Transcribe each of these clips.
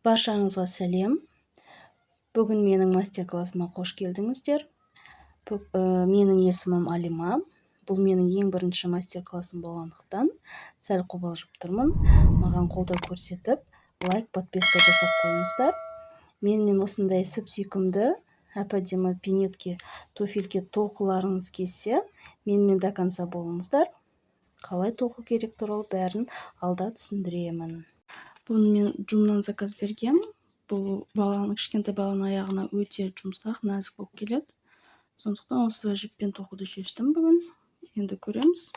Баршаңызға сәлем. Бүгін менің мастер-классыма қош келдіңіздер. Менің есімім Алима. Бұл менің ең бірінші мастер-классым болғандықтан сәл қобалжып тұрмын. Маған қолдау көрсетіп, лайк, подписка жасап қойыңыздар. Менімен осындай сүп-сүйкімді әп-әдемі пинетке, туфельке тоқыларыңыз келсе, менімен до конца болыңыздар. Қалай тоқу керек туралы бәрін алда түсіндіремін. Бұны мен Джумнан заказ бергем. Бұл кішкентай баланың аяғына өте жұмсақ, нәзік болып келеді. Сондықтан осы жіппен тоқуды шештім бүгін. Енді көреміз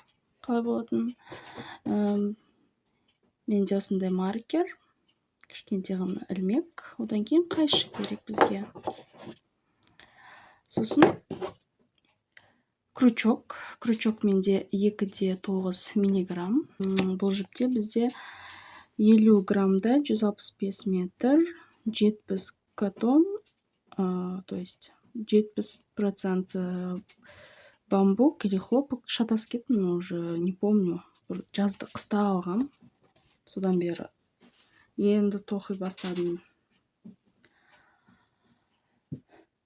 қалай болатынын. Менде осындай маркер, кішкентай ғана ілмек, одан кейін қайшы керек бізге. Сосын крючок. Крючок менде 2,9 миллиграмм. Бұл жіпте бізде 50 граммда 165 метр, 70 катон, то есть 70% бамбук или хлопок, шатасып кеттім, уже не помню. Бір жазды қыста алғам, содан бері енді тоқи бастадым.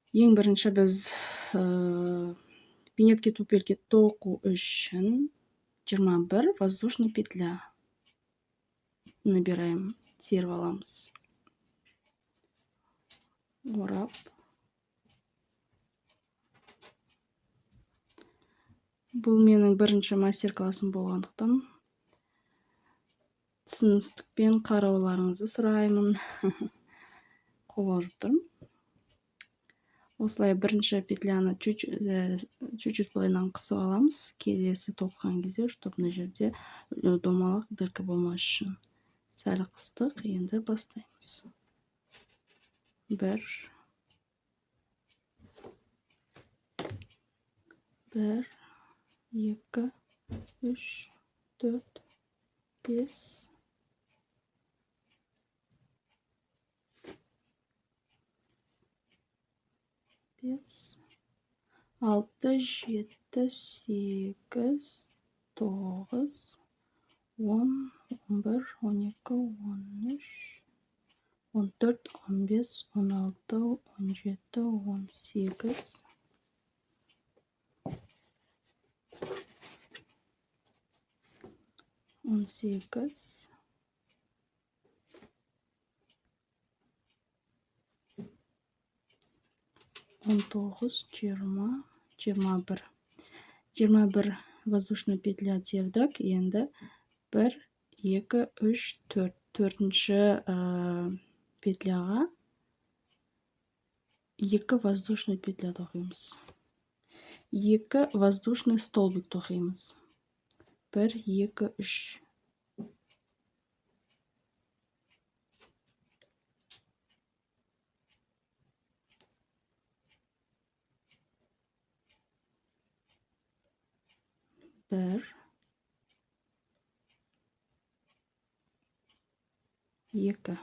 Ең бірінші біз пинетке туфельке тоқу үшін 21 воздушный петля набираем, теріп аламыз. Орап. Бұл менің бірінші мастер-классым болғандықтан түсіністікпен қарауларыңызды сұраймын. Қобалжып тұрмын. Осылай бірінші петляны чуть-чуть былайынан қысып аламыз. Келесі тоқыған кезде, чтоб мына жерде домалақ дырка болмас үшін. Сәл қыстық, енді бастаймыз. 1, 1, 2, 3, 4, 5, 5, 6, 7, 8, 9, 10, 11, 12, 13, 14, 15, 16, 17, 18, 18, 19, 20, 21. 21 воздушный петля тердік. Енді 1, 2, 3, 4. Төртінші петляға 2 воздушный петля тоқимыз. 2 воздушный столбик тоқимыз. 1, 2, 3. 1, 2.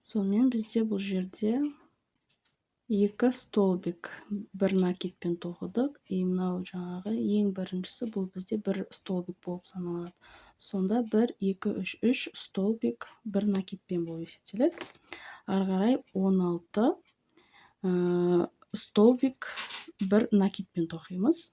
Сонымен бізде бұл жерде 2 столбик бір накидпен тоқыдық. И мынау жаңағы ең біріншісі бұл бізде бір столбик болып саналады. Сонда 1, 2, 3, 3 столбик бір накидпен болып есептеледі. Ары қарай 16 столбик бір накидпен тоқимыз.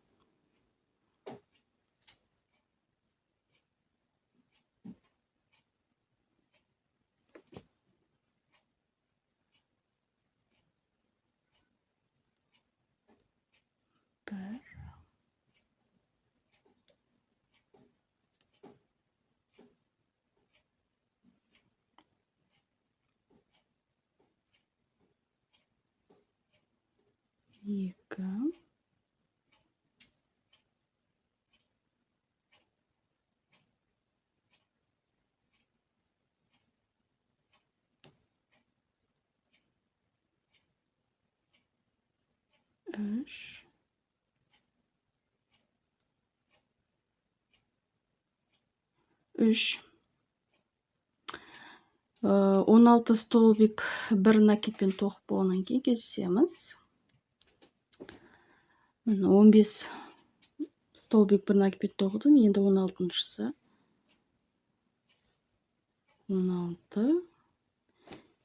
1, 2, 3, 3. 16 столбик бір накидпен тоқып болғаннан кейін кездесеміз. Міне 15 столбик бір накидпен тоқыдым, енді 16-шысы. 16.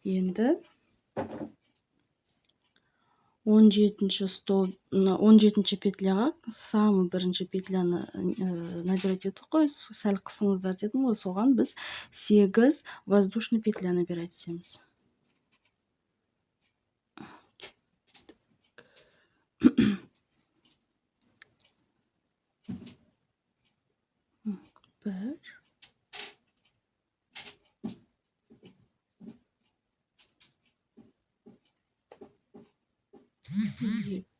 Енді 17-ші стол, 17-ші петляға самый бірінші петляны набирать еттік қой, сәл қысыңыздар дедім ғой, соған біз 8 воздушный петля набирать етеміз. 1,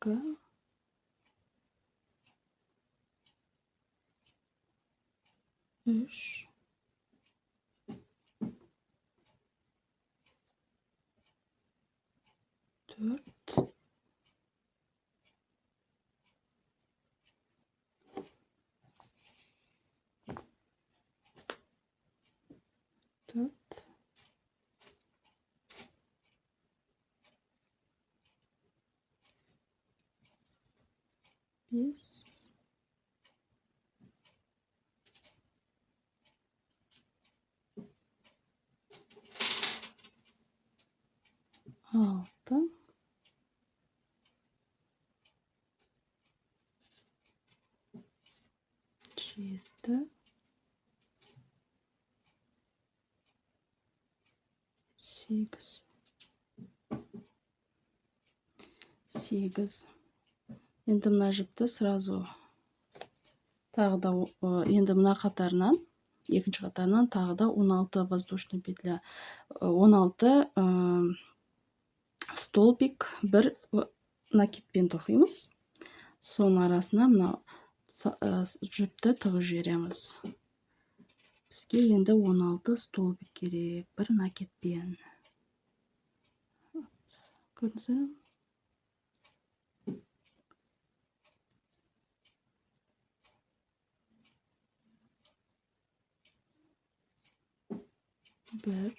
2, 3, 4, 4, 5, 6, 7, 8. 8. Енді мына жіпті сразу тағы да, енді мына қатарынан, екінші қатарынан тағы да 16 воздушный петля, 16 столбик бір накидпен тоқимыз. Соның арасына мына жіпті тығып жібереміз. Бізге енді 16 столбик керек бір накидпен. Көрдіңіздер ме? 1,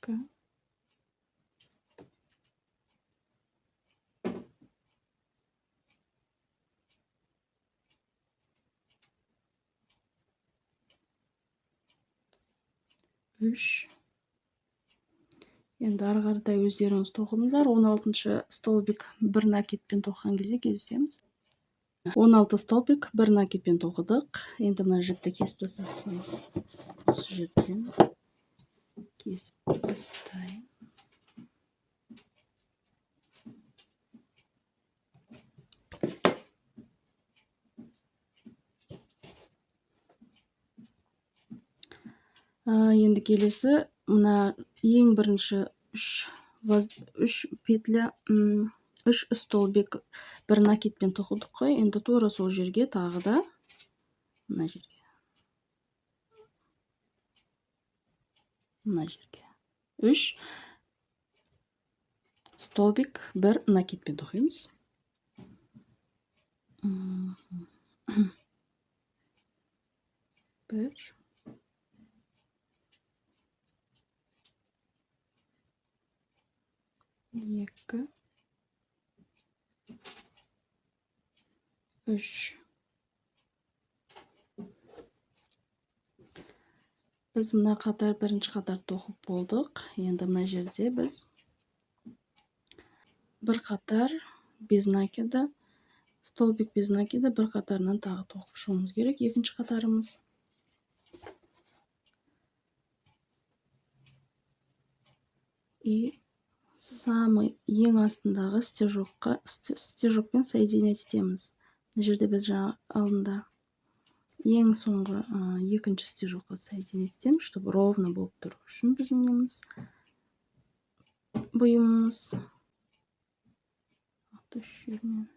2, 3. Енді ары қаратай өздеріңіз тоқыңыздар. 16-шы столбик бір накидпен тоқыған кезде кездесеміз. 16 столбик бір накидпен тоқыдық. Енді мына жіпті кесіп тастасам, осы жерден кесіп тастайын. Енді келесі мына ең бірінші үш петля, үш столбик бір накидпен тоқыдық қой. Енді тура сол жерге тағы да мына жерге, мына жерге 3 столбик бір накидпен тоқимыз. 1, 2, 3. Біз мына қатар бірінші қатар тоқып болдық. Енді мына жерде біз бір қатар без накида, столбик без накида бір қатарынан тағы тоқып шығуымыз керек. Екінші қатарымыз. И самый ең астындағы стежокпен соединять етеміз. Мына жерде біз жаңа алдында ең соңғы, екінші стежокқа соединять етеміз, чтобы ровно болып тұру үшін біздің неміз, бұйымымыз. Үш жерінен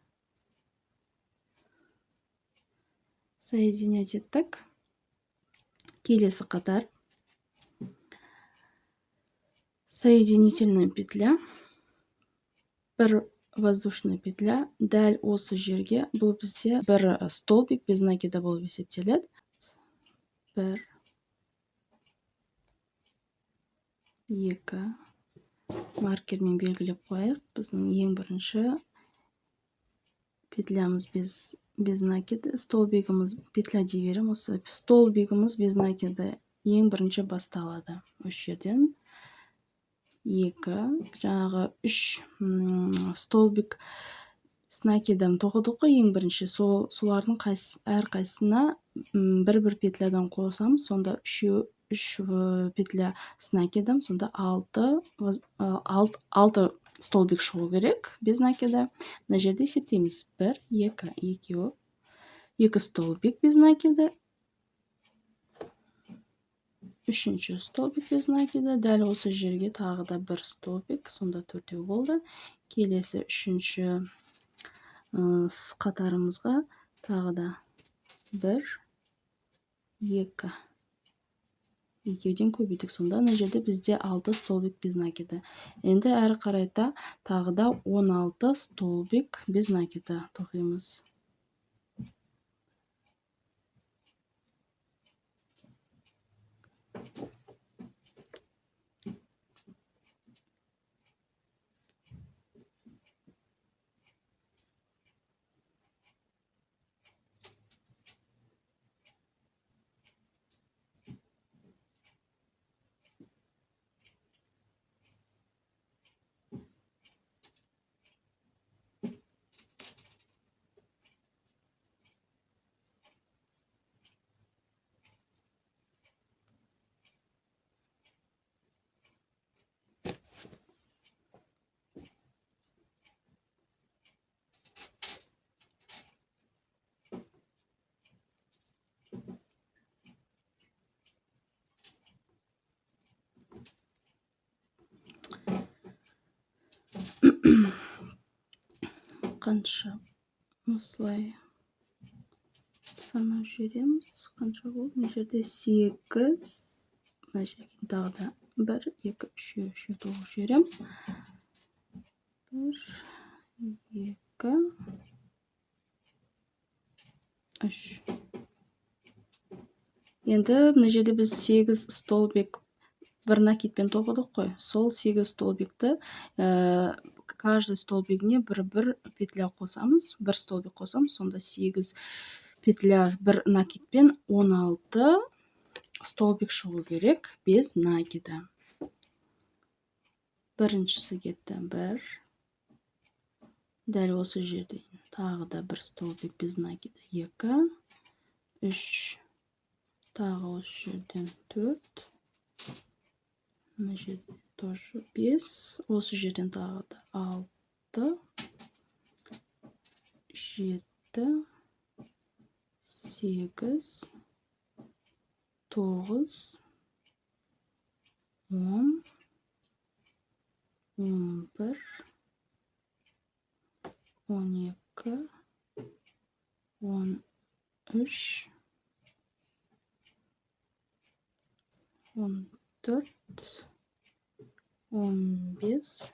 соединять еттік. Келесі қатар соединительная петля, бір воздушная петля. Дәл осы жерге бұл бізде бір столбик без накида болып есептеледі. 1, 2. Маркермен белгілеп қояйық. Біздің ең бірінші петлямыз без накида, столбигіміз, петля дей беремін, осы столбигіміз без накида ең бірінші басталады. Осы жерден 2, жаңағы 3 столбик с накидом тоқыдық қой ең бірінші, солардың әрқайсысына бір-бір петлядан қосамыз, сонда үш петля с накидом, сонда 6 столбик шығу керек без накида. Мына жерде есептейміз. 1, 2, екеуі, 2 столбик без накида, үшінші столбик без накида, дәл осы жерге тағы да бір столбик, сонда төртеу болды. Келесі үшінші қатарымызға тағы да 1, 2, екеуден көбейдік. Сонда мына жерде бізде 6 столбик без накида. Енді әрі қарайта тағы да 16 столбик без накида тоқимыз. Қанша осылай санап жүреміз. Қанша болды? Мына жерде 8, мына жерге тағы да 1, 2, 3, 3, тоғыз жіберемін. 1, 2, 3. Енді мына жерде біз 8 столбик бір накидпен тоқыдық қой. Сол 8 столбикті, каждый столбигіне бір-бір петля қосамыз, бір столбик қосамыз, сонда 8 петля бір накидпен 16 столбик шығу керек без накида. Біріншісі кетті 1. Дәл осы жерде тағы да бір столбик без накида 2, 3, тағы осы жерден 4, мына жерде тоже 5, осы жерден тағы да 6, 7, 8, 9, 10, 11, 12, 13, 14, 15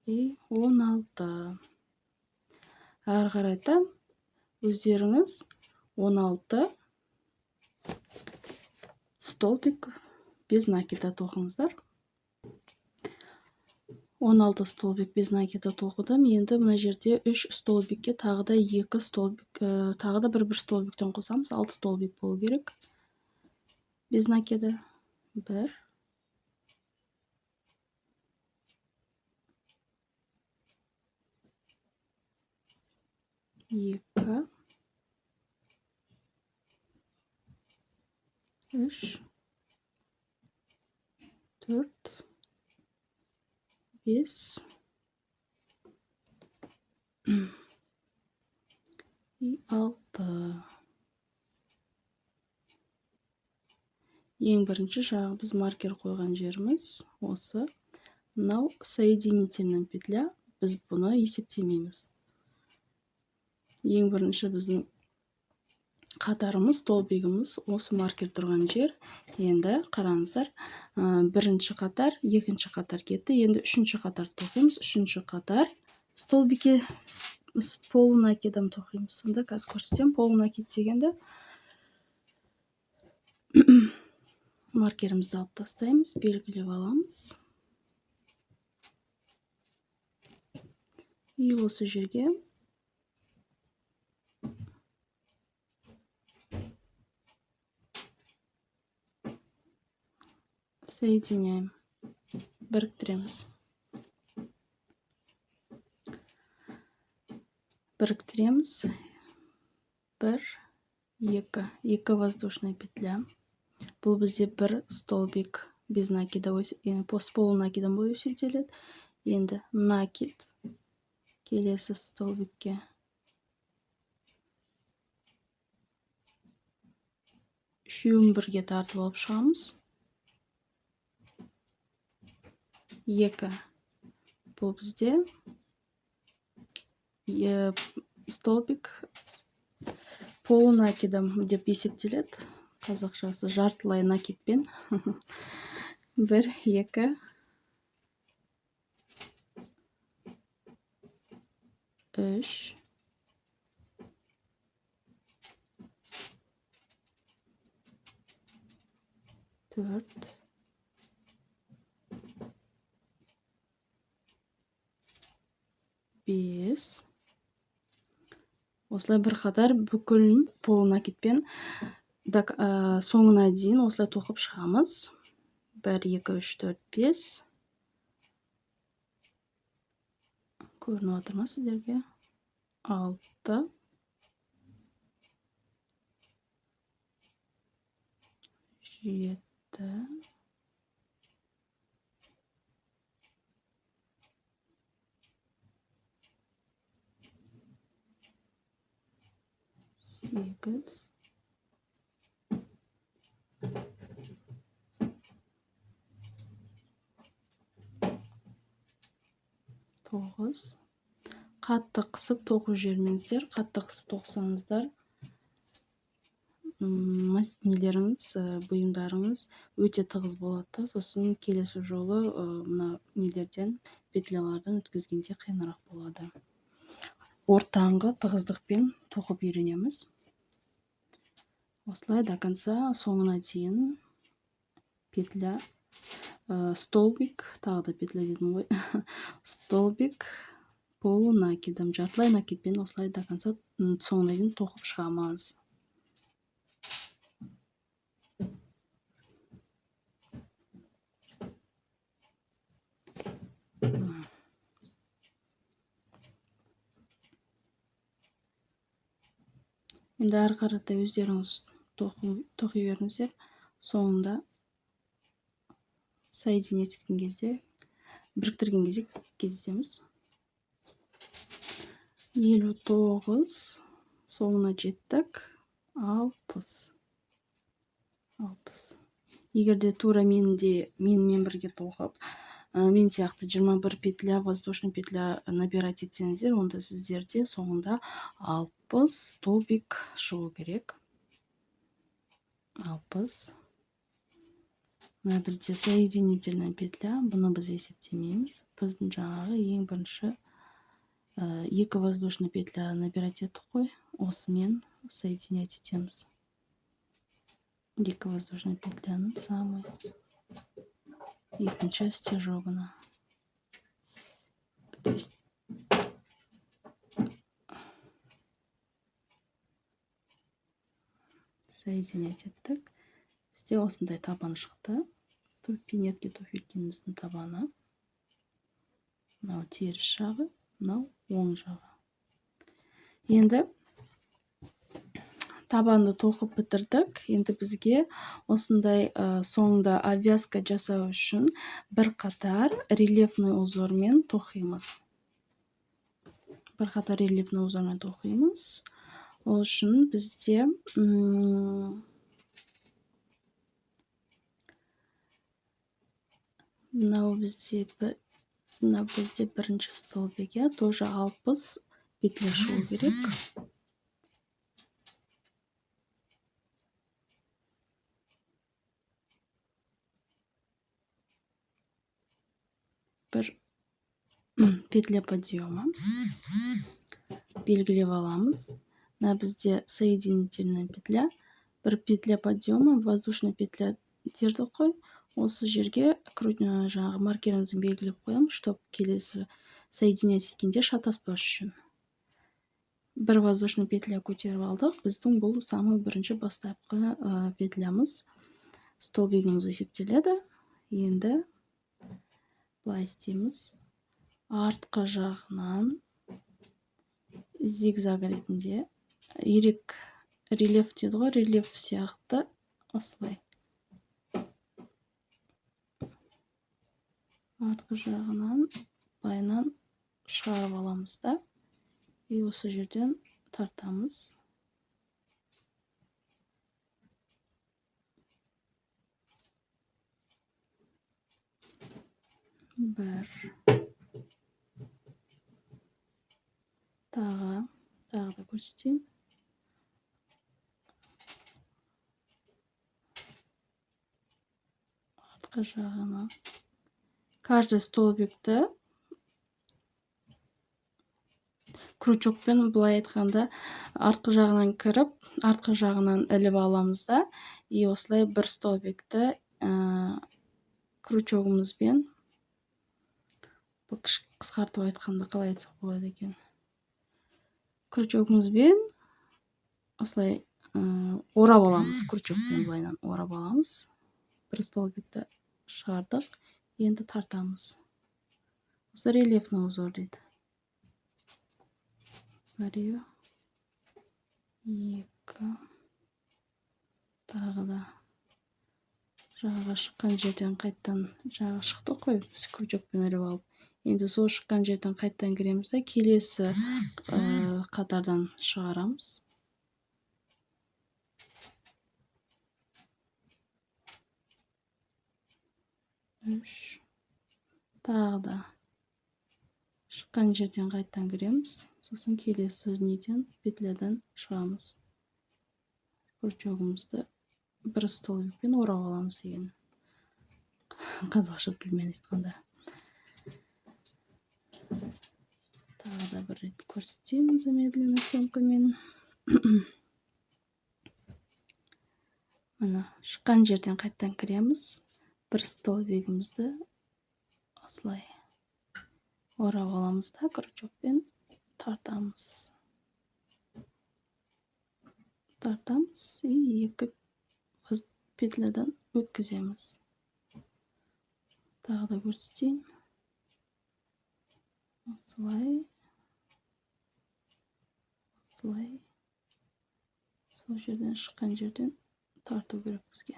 и 16. Әрі қарайта өздеріңіз 16 столбик без накида тоқыңыздар. 16 столбик без накида тоқыдым. Енді мына жерде 3 столбикке тағы да 2 столбик, тағы да бір-бір столбиктен қосамыз. 6 столбик болу керек без накида. 1, 2, 3, 4, 5 и 6. Ең бірінші жағы біз маркер қойған жеріміз осы. Мынау соединительная петля, біз бұны есептемейміз. Ең бірінші біздің қатарымыз, столбигіміз осы маркер тұрған жер. Енді қараңыздар, бірінші қатар, екінші қатар кетті. Енді үшінші қатар тоқимыз. Үшінші қатар столбикке с полунакидом тоқимыз. Сонда қазір көрсетемін полунакид дегенді. Маркерімізді алып тастаймыз, белгілеп аламыз. И осы жерге соединяем, біріктіреміз. Біріктіреміз. 1, 2, 2 воздушная петля. Бұл бізде бір столбик без накида, с полунакидом болып есептеледі. Енді накид келесі столбикке үшеуін бірге тартып алып шығамыз. 2. Бұл бізде столбик с полунакидом деп есептеледі. Қазақшасы жартылай накидпен. 1, 2, 3, 4, 5. Осылай бір қатар бүкіл полунакидпен соңына дейін осылай тоқып шығамыз. 1, 2, 3, 4, 5. Көрініп отыр ма сіздерге? 6, 7, 8, 9. Қатты қысып тоқып жібермеңіздер. Қатты қысып тоқысаңыздар, нелеріңіз, бұйымдарыңыз өте тығыз болады да, сосын келесі жолы мына нелерден, петлялардан өткізгенде қиынырақ болады. Ортаңғы тығыздықпен тоқып үйренеміз. Осылай до конца, соңына дейін петля, столбик, тағы да петля дедім ғой. Столбик полунакидом, жартылай накидпен осылай до конца, соңына дейін тоқып шығамыз. Енді ары қарата өздеріңіз тоқи беріңіздер. Соңында соединять еткен кезде, біріктірген кезде кездесеміз. 59, соңына жеттік. 60. 60. Егер де тура менімен бірге тоқып, мен сияқты 21 петля, воздушный петля набирать етсеңіздер, онда сіздерде соңында 60 столбик шығу керек. 60. Мына бізде соединительная петля, бұны біз есептемейміз. Біздің жаңағы ең бірінші, 2 воздушный петля набирать еттік қой, осымен соединять етеміз. 2 воздушный петляның самый екінші стежогына. То есть соединять еттік. Бізде осындай табан шықты. Пинетке туфелькеміздің табаны. Мынау теріс жағы, мынау оң жағы. Енді табанды тоқып бітірдік. Енді бізге осындай, соңында обвязка жасау үшін бір қатар рельефный узормен тоқимыз. Бір қатар рельефный узормен тоқимыз. Ол үшін бізде, мынау бізде бірінші столбик, иә, тоже 60 петля шығу керек. Бір петля подъема белгілеп аламыз. Мына бізде соединительная петля, бір петля подъема, воздушная петля тердік қой, осы жерге жаңағы маркерімізді белгілеп қоямыз, чтоб келесі соединять еткенде шатаспас үшін. Бір воздушный петля көтеріп алдық. Біздің бұл самый бірінші бастапқы петлямыз, столбигіміз есептеледі. Енді былай істейміз. Артқы жағынан зигзаг ретінде ирек рельеф дейді ғой, рельеф сияқты осылай артқы жағынан былайынан шығарып аламыз да, и осы жерден тартамыз. Бір. Тағы да көрсетейін. Артқы жағынан каждый столбикті крючокпен, былай айтқанда, артқы жағынан кіріп, артқы жағынан іліп аламыз да, и осылай бір столбикті крючогымызбен, қысқартып айтқанда қалай айтсақ болады екен, крючогымызбен осылай орап аламыз, крючокпен былайынан орап аламыз. Бір столбикті шығардық, енді тартамыз. Осы рельефный узор дейді. Біреу, екі, тағы да жағаға шыққан жерден қайттан жаға шықты қой, біз крючокпен іліп алып. Енді сол шыққан жерден қайттан кіреміз да, келесі қатардан шығарамыз. Үш, тағы да шыққан жерден қайттан кіреміз, сосын келесі неден, петлядан шығамыз. Крючогымызды бір столбикпен орап аламыз деген қазақша тілмен айтқанда. Тағы да бір рет көрсетейін замедленный съемкамен. Міне, шыққан жерден қайттан кіреміз, бір столбигімізді осылай орап аламыз да, крючокпен тартамыз. Тартамыз и екі петлядан өткіземіз. Тағы да көрсетейін. Осылай, осылай, сол жерден шыққан жерден тарту керек бізге.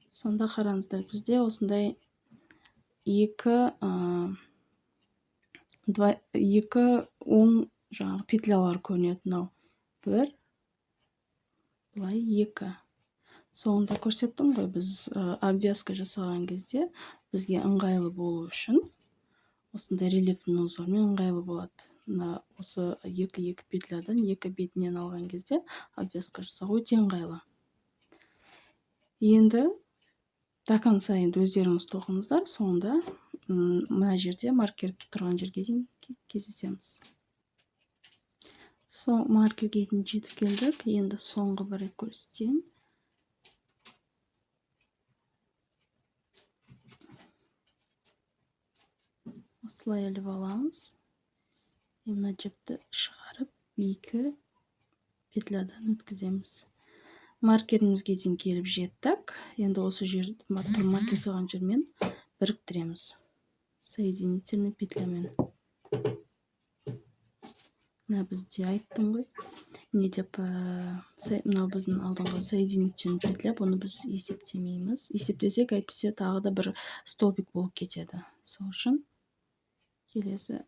Сонда қараңыздар, бізде осындай екі оң жаңағы петлялар көрінеді. Мынау бір, былай екі. Соңында көрсеттім ғой, біз обвязка жасаған кезде бізге ыңғайлы болу үшін осындай рельефный узормен ыңғайлы болады. Мына осы екі-екі петлядан екі бетінен алған кезде обвязка жасау өте ыңғайлы. Енді до конца енді өздеріңіз тоқыңыздар, соңында мына жерде маркер тұрған жерге дейін кездесеміз. Сол маркерге дейін жетіп келдік. Енді соңғы бір рет көрсетейін. Осылай іліп аламыз. Мына жіпті шығарып, екі петлядан өткіземіз. Маркерімізге дейін келіп жеттік. Енді осы жер, маркер тұрған жермен біріктіреміз. Соединительный петлямен. Мына бізде айттым ғой. Не деп, мынау біздің алдыңғы соединительный петля, бұны біз есептемейміз. Есептесек, әйтпесе тағы да бір столбик болып кетеді. Сол үшін келесі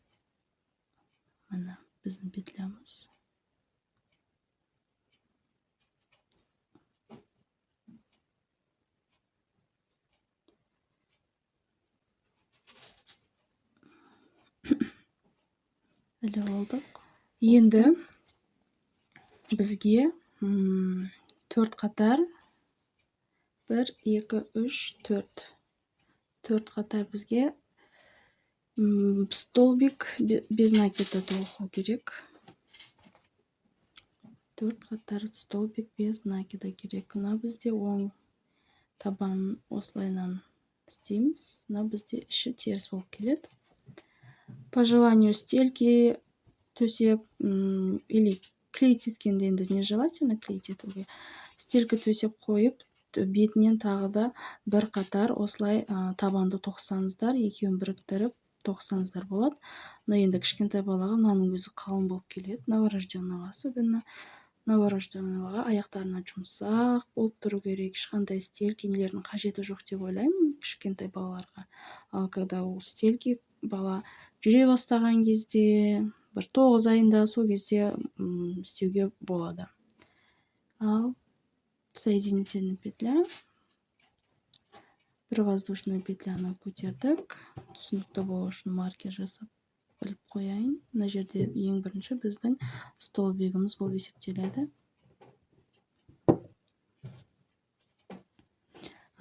мына біздің петлямыз. Іліп алдық. Енді бізге 4 қатар, 1, 2, 3, 4. 4 қатар бізге столбик без накида тоқу керек. 4 қатар столбик без накида керек. Мына бізде оң табанын осылайынан істейміз. Мына бізде іші теріс болып келеді. По желанию стельки төсеп или клеить еткенде енді нежелательно клеить етуге. Стельки төсеп қойып, бетінен тағы да бір қатар осылай табанды тоқсаңыздар, екеуін біріктіріп тоқсаңыздар болады. Мына енді кішкентай балаға мынаның өзі қалың болып келеді, новорожденныйға особенно. Новорожденныйға аяқтарына жұмсақ болып тұру керек, ешқандай стельки нелердің қажеті жоқ деп ойлаймын кішкентай балаларға. Ал когда ол стельки бала жүре бастаған кезде, бір 9 айында, сол кезде істеуге болады. Ал соединительный петля, бір воздушный петляны көтердік. Түсінікті болу үшін маркер жасап біліп қояйын. Мына жерде ең бірінші біздің столбигіміз болып есептеледі.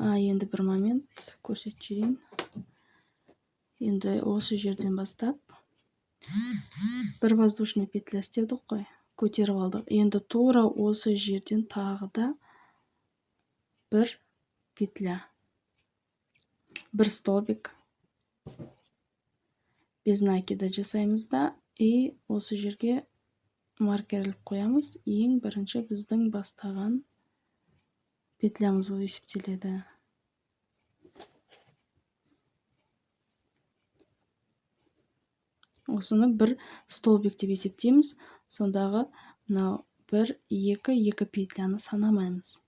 Енді бір момент көрсетіп жіберейін. Енді осы жерден бастап бір воздушный петля істедік қой, көтеріп алдық. Енді тура осы жерден тағы да бір петля, бір столбик без накида жасаймыз да, и осы жерге маркер іліп қоямыз. Ең бірінші біздің бастаған петлямыз болып есептеледі. Осыны бір столбик деп есептейміз. Сондағы мынау 1, 2, 2 петляны санамаймыз.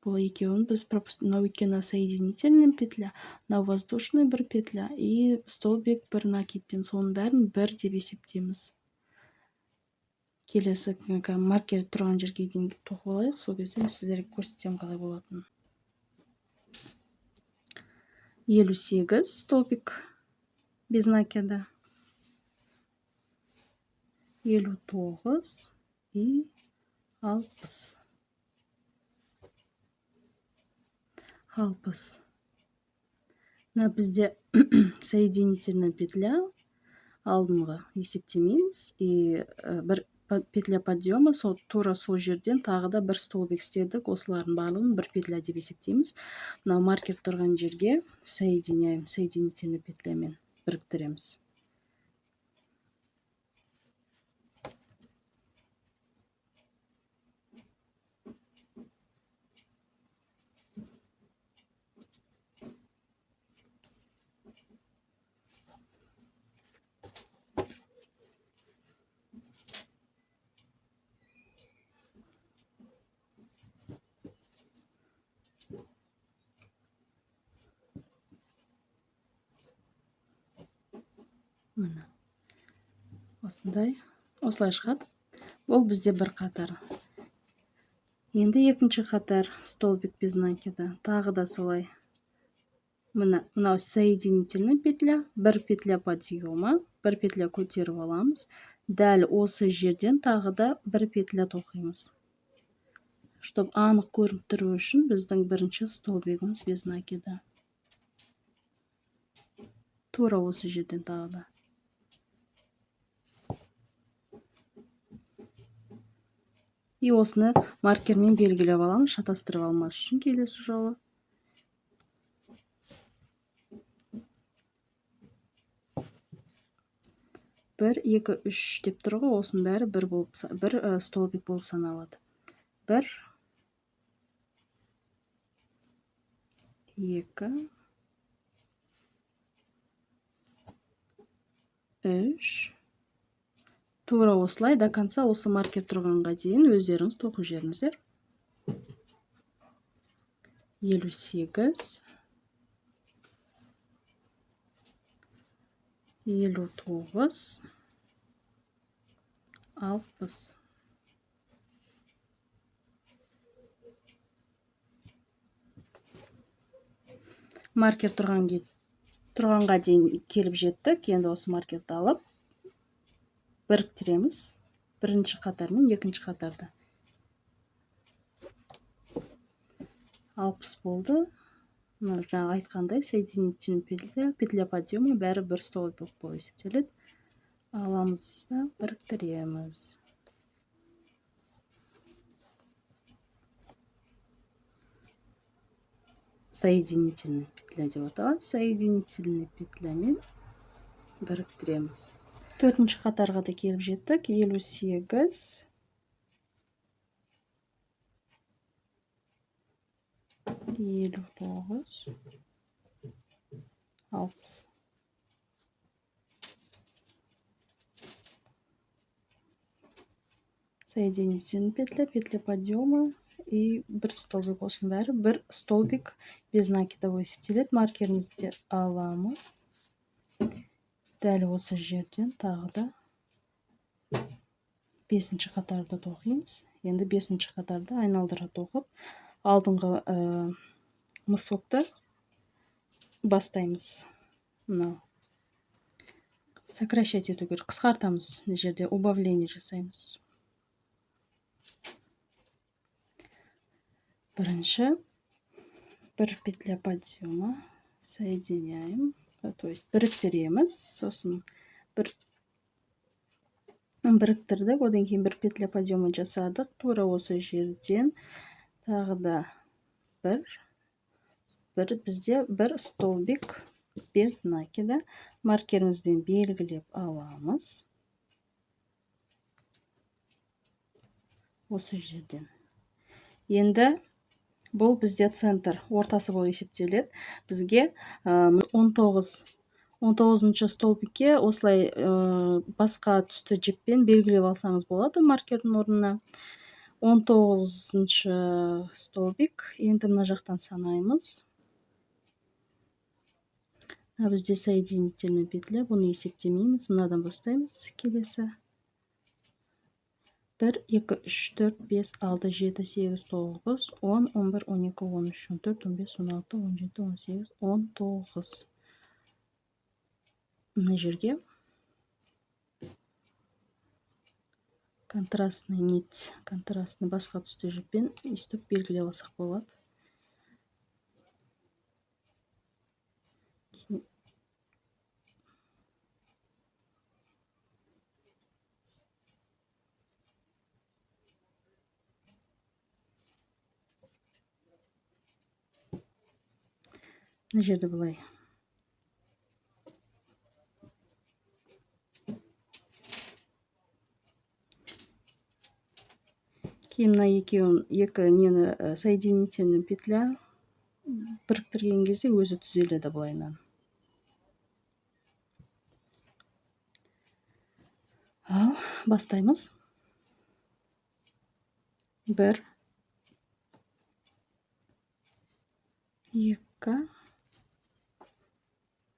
Бұл екеуін біз мынау өйткені соединительный петля, мынау воздушный бір петля и столбик бір накидпен, соның бәрін бір деп есептейміз. Келесі маркер тұрған жерге дейін тоқып алайық, сол кезде мен сіздерге көрсетемін қалай болатынын. 58 столбик без накида, 59 и 60. 60. Мына бізде соединительная петля алдыңғы есептемейміз. И бір петля подъема, сол тура сол жерден тағы да бір столбик істедік. Осылардың барлығын бір петля деп есептейміз. Мынау маркер тұрған жерге соединяем, соединительный петлямен біріктіреміз. Міне осындай, осылай шығады. Бұл бізде бір қатар. Енді екінші қатар столбик без накида. Тағы да солай. Міне мынау соединительный петля, бір петля подъема, бір петля көтеріп аламыз. Дәл осы жерден тағы да бір петля тоқимыз. Чтоб анық көрініп тұру үшін біздің бірінші столбигіміз без накида. Тура осы жерден тағы да. И осыны маркермен белгілеп аламыз, шатастырып алмас үшін келесі жолы. 1, 2, 3 деп тұр ғой, осының бәрі бір болып бір столбик болып саналады. 1, 2, 3. Тура осылай до конца осы маркер тұрғанға дейін өздеріңіз тоқып жіберіңіздер. 58, 59, 60. Маркер тұрғанға дейін келіп жеттік. Енді осы маркерді алып біріктіреміз. Бірінші қатар мен екінші қатарды. 60 болды. Мына жаңа айтқандай соединительный петля, петля подъема бәрі бір столбик болып есептеледі. Аламыз да біріктіреміз. Соединительный петля деп аталады. Соединительный петлямен біріктіреміз. Төртінші қатарға да келіп жеттік. 58, 59, 60. Соединительный петля, петля подъема и бір столбик. Осының бәрі бір столбик без накида болып есептеледі. Маркерімізді аламыз. Дәл осы жерден тағы да бесінші қатарды тоқимыз. Енді бесінші қатарды айналдыра тоқып, алдыңғы мысокты бастаймыз. Мынау сокращать ету керек, қысқартамыз. Мына жерде убавление жасаймыз. Бірінші бір петля подъема соединяем, то есть біріктіреміз, сосын бір біріктірдік, одан кейін бір петля подъема жасадық. Тура осы жерден тағы да бір бізде бір столбик без накида маркерімізбен белгілеп аламыз. Осы жерден. Енді бұл бізде центр, ортасы болып есептеледі. Бізге 19-шы столбикке осылай басқа түсті жіппен белгілеп алсаңыз болады маркердің орнына. 19-шы столбик. Енді мына жақтан санаймыз. Мына бізде соединительный петля, бұны есептемейміз. Мынадан бастаймыз келесі. 1, 2, 3, 4, 5, 6, 7, 8, 9, 10, 11, 12, 13, 14, 15, 16, 17, 18, 19. Мына жерге контрастный нить, контрастный басқа түсті жіппен өйстіп белгілеп алсақ болады. Мына жерде былай. Кейін мына екеуін, екі нені соединительный петля біріктірген кезде өзі түзеледі былайынан. Ал, бастаймыз. 1, 2,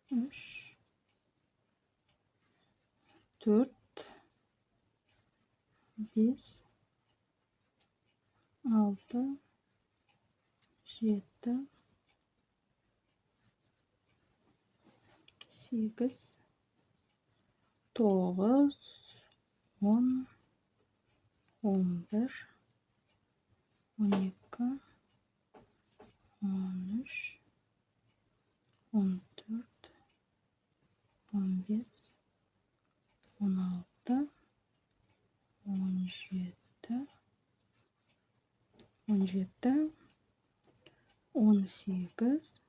3, 4, 5, 6, 7, 8, 9, 10, 11, 12, 13, 14, 15, 16, 17, 17, 18,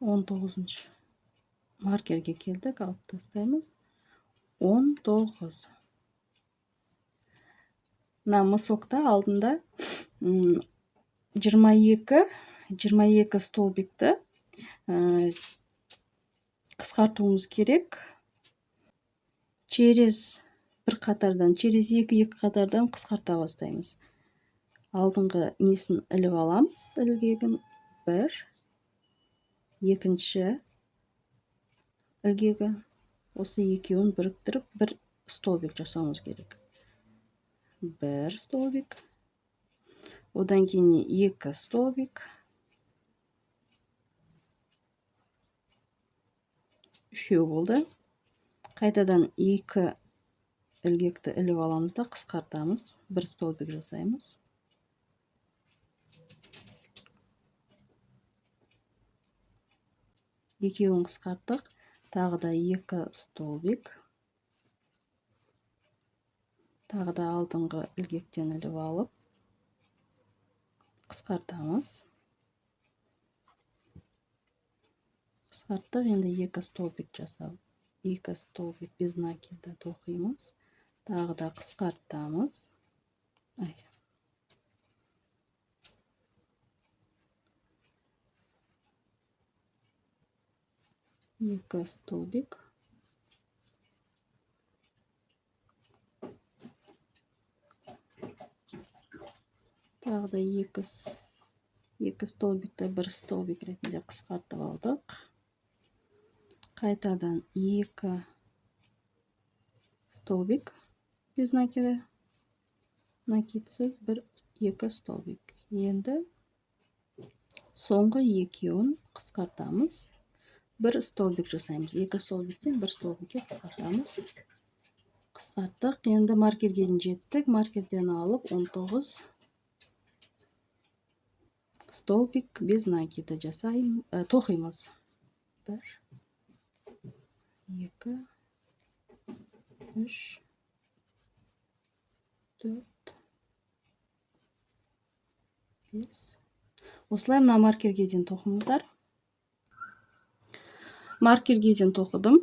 19-шы маркерге келдік, алып тастаймыз. 19. Мына мысокта алдында 22 столбикті қысқартуымыз керек. Через бір қатардан, через екі қатардан қысқарта бастаймыз. Алдыңғы несін іліп аламыз, ілгегін бір, екінші ілгегі, осы екеуін біріктіріп бір столбик жасауымыз керек. Бір столбик, одан кейін екі столбик, үшеу болды. Қайтадан екі ілгекті іліп аламыз да қысқартамыз, бір столбик жасаймыз. Екеуін қысқарттық, тағы да екі столбик, тағы да алдыңғы ілгектен іліп алып қысқартамыз. Қысқарттық. Енді 2 столбик жасап, 2 столбик без накида тоқимыз. Тағы да қысқартамыз. Ай. 2 столбик. Тағы да 2 столбикті 1 столбик ретінде қысқартып алдық. Қайтадан 2 столбик без накида, накидсіз 1-2 столбик. Енді соңғы екеуін қысқартамыз. 1 столбик жасаймыз. 2 столбиктен 1 столбикке қысқартамыз. Қысқарттық. Енді маркерге дейін жеттік. Маркерден алып 19 столбик без накида жасаймыз, тоқимыз. 1, 2, 3, 4, 5. Осылай мына маркерге дейін тоқыңыздар. Маркерге дейін тоқыдым.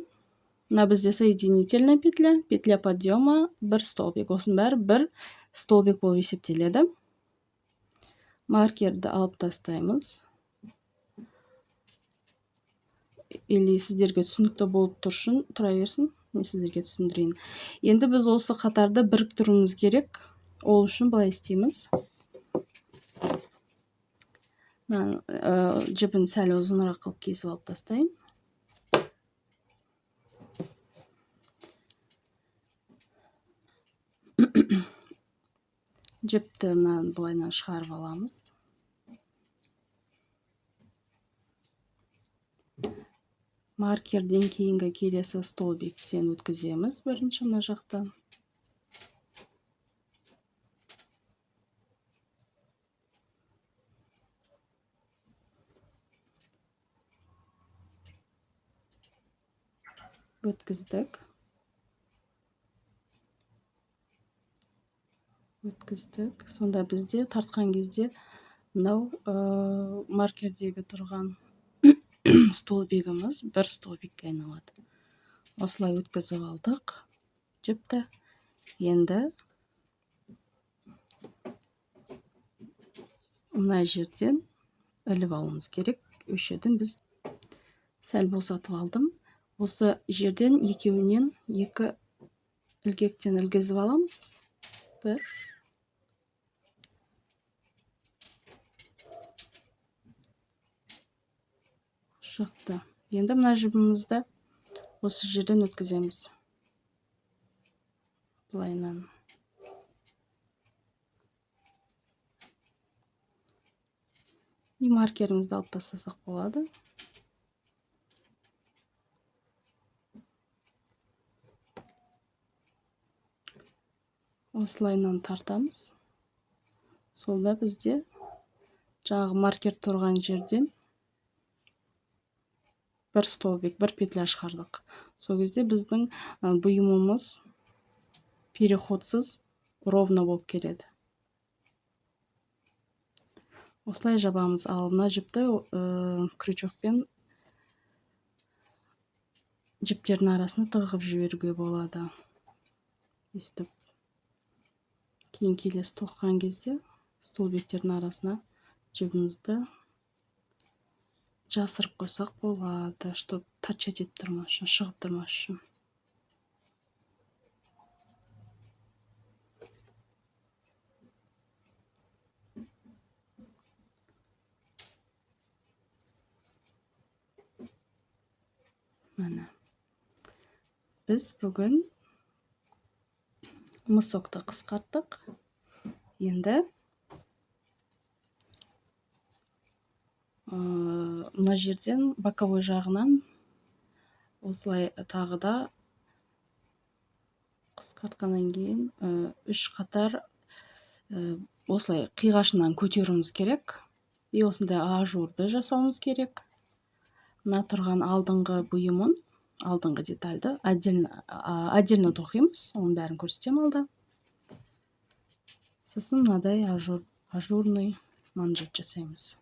Мына бізде соединительная петля, петля подъема, 1 столбик. Осының бәрі 1 столбик болып есептеледі. Маркерді алып тастаймыз. Или сіздерге түсінікті болып тұрсын, тұра берсін, мен сіздерге түсіндірейін. Енді біз осы қатарды біріктіруіміз керек. Ол үшін былай істейміз. Мына, жіпін сәл ұзынырақ қылып кесіп алып тастайын. Жіпті мынаны былайынан шығарып аламыз. Маркерден кейінгі келесі столбиктен өткіземіз бірінші мына жақтан. Өткіздік. Өткіздік. Сонда бізде тартқан кезде мынау, маркердегі тұрған столбигіміз бір столбикке айналады. Осылай өткізіп алдық жіпті. Енді мына жерден іліп алуымыз керек. Осы жерден біз сәл босатып алдым. Осы жерден екеуінен екі ілгектен ілгізіп аламыз. 1, шықты. Енді мына жібімізді осы жерден өткіземіз. Былайынан. И маркерімізді алып тастасақ болады. Осылайынан тартамыз. Сонда бізде жаңағы маркер тұрған жерден бір столбик, бір петля шығардық. Сол кезде біздің бұйымымыз переходсыз ровно болып келеді. Осылай жабамыз. Ал мына жіпті крючокпен жіптердің арасына тығып жіберуге болады. Өстіп. Кейін келесі тоқыған кезде столбиктердің арасына жібімізді жасырып қойсақ болады, чтоб торчать етіп тұрмас үшін, шығып тұрмас үшін. Міне. Біз бүгін мысокты қысқарттық. Енді мына жерден боковой жағынан осылай тағы да қысқартқаннан кейін, 3 қатар, осылай қиғашынан көтеруіміз керек. И осындай ажурды жасауымыз керек. Мына тұрған алдыңғы бұйымын, алдыңғы детальді отдельно тоқимыз. Оның бәрін көрсетемін алда. Сосын мынадай ажурный манжет жасаймыз.